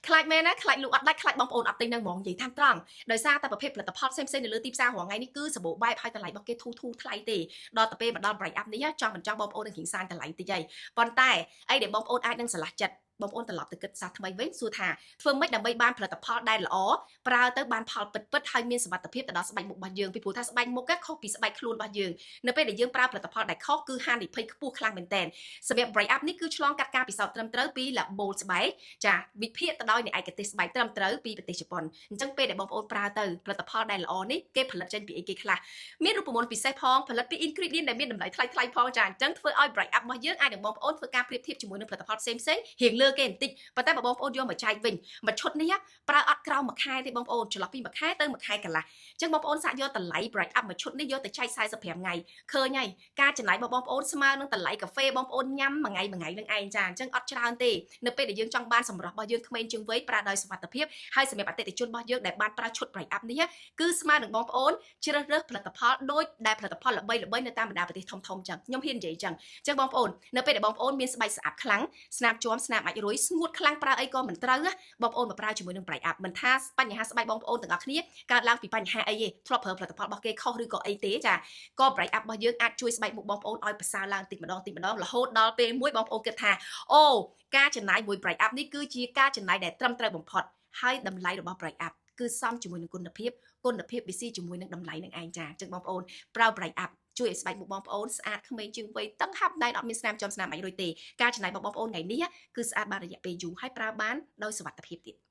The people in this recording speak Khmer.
ខ្លាចមែនណាខ្លាចលក់អត់ដាច់ខ្លាចបងប្អូនអត់ទិញនឹងហ្មងនិយាយតាមត្រង់ដោយសារតែប្រភេទផលិតផលផ្សេងៗនៅលើទីផ្សាររាល់ថ្ងៃនេះគឺសម្បូរបែបហើយតម្លៃរបស់គេធូរធូរថ្លៃទេដល់ទៅពេលមកដល់ Bright Up នេះចង់មិនចង់បងប្អូននឹងរៀងសានតម្លៃតិចហើយប៉ុន្តែអីដែលបងប្អូនអាចនឹងស្រឡះចិត្តបងប្អូនត្រឡប់ទៅគិតសាថ្មីវិញសួរថាធ្វើម៉េចដើម្បីបានផលិតផលដែលល្អប្រើទៅបានផលពិតពិតហើយមានសុវត្ថិភាពទៅដល់ស្បែកមុខរបស់យើងពីព្រោះថាស្បែកមុខខុសពីស្បែកខ្លួនរបស់យើងនៅពេលដែលយើងប្រើផលិតផលដែលខុសគឺហានិភ័យខ្ពស់ខ្លាំងមែនទែនសម្រាប់ Bright Up នេះគឺឆ្លងកាត់ការពិសោធន៍ត្រឹមត្រូវពី labo ស្បែកចាវិភាគទៅដោយអ្នកឯកទេសស្បែកត្រឹមត្រូវពីប្រទេសជប៉ុនអញ្ចឹងពេលដែលបងប្អូនប្រើទៅផលិតផលដែលល្អនេះគេផលិតចេញពីអីគេខ្លះមានរូបមន្តពិសេសផងផលិតពី ingredient ដែលមានតម្លៃថ្លៃថ្លៃផងចាអញ្ចឹងធ្វើឲ្យ Bright Up របស់យើងអាចនឹងបងប្អូនធ្វើការប្រៀបធៀបជាមួយនឹងផលិតផលផ្សេងផ្សេងរៀងលើគេបន្តិចប៉ុន្តែបើបងប្អូនយកមកចែកវិញមួយឈុតនេះប្រើអត់ក្រោមមួយខែទេបងប្អូនចន្លោះពីមួយខែទៅមួយខែកន្លះអញ្ចឹងបងប្អូនសាកយកតម្លៃ Bright Up មួយឈុតនេះយកទៅចែក45ថ្ងៃឃើញហើយការចំណាយរបស់បងប្អូនស្មើនឹងតម្លៃកាហ្វេបងប្អូនញ៉ាំមួយថ្ងៃមួយថ្ងៃនឹងឯងចាអញ្ចឹងអត់ច្រើនទេនៅពេលដែលយើងចង់បានសម្រស់របស់យើងក្មេងជាងវ័យប្រើដោយសុវត្ថិភាពហើយសម្រាប់អតិថិជនរបស់យើងដែលបានប្រើឈុត Bright Up នេះគឺស្មើនឹងបងប្អូនជ្រើសរើសផលិតផលដូចដែលផលិតផលល្បីៗនៅតាមបណ្ដាប្រទេសធំៗចឹងខ្ញុំហ៊ាននិយាយចឹងចឹងបងប្អូននៅពេលដែលបងប្អូនមានស្បែកស្អាតខ្លាំងស្នាមជាំស្នាមអាចរុយស្ងួតខ្លាំងប្រើអីក៏មិនត្រូវបងប្អូនមកប្រើជាមួយនឹង Bright Up មិនថាបញ្ហាស្បែកបងប្អូនទាំងអស់គ្នាកើតឡើងពីបញ្ហាអីទេធ្លាប់ប្រើផលិតផលរបស់គេខុសឬក៏អីទេចាក៏ Bright Up របស់យើងអាចជួយស្បែកមុខបងប្អូនឲ្យប្រសើរឡើងតិចម្ដងតិចម្ដងរហូតដល់ពេលមួយបងប្អូនគិតថាអូការចំណាយមួយ Bright Up នេះគឺជាការចំណាយដែលត្រឹមត្រូវបំផុតហើយតម្លៃរបស់ Bright Up គឺសមជាមួយនឹងគុណភាពគុណភាពវាស៊ីជាមួយនឹងតម្លៃនឹងឯងចាអញ្ចឹងបងប្អូនប្រើ Bright Up ជួយឲ្យស្បែកមុខបងប្អូនស្អាតក្មេងជាងវ័យតឹងហាប់ណែនអត់មានស្នាមចំស្នាមអីរួចទេការចំណាយរបស់បងប្អូនថ្ងៃនេះគឺស្អាតបានរយៈពេលយូរហើយប្រើបានដោយសុវត្ថិភាពទៀត។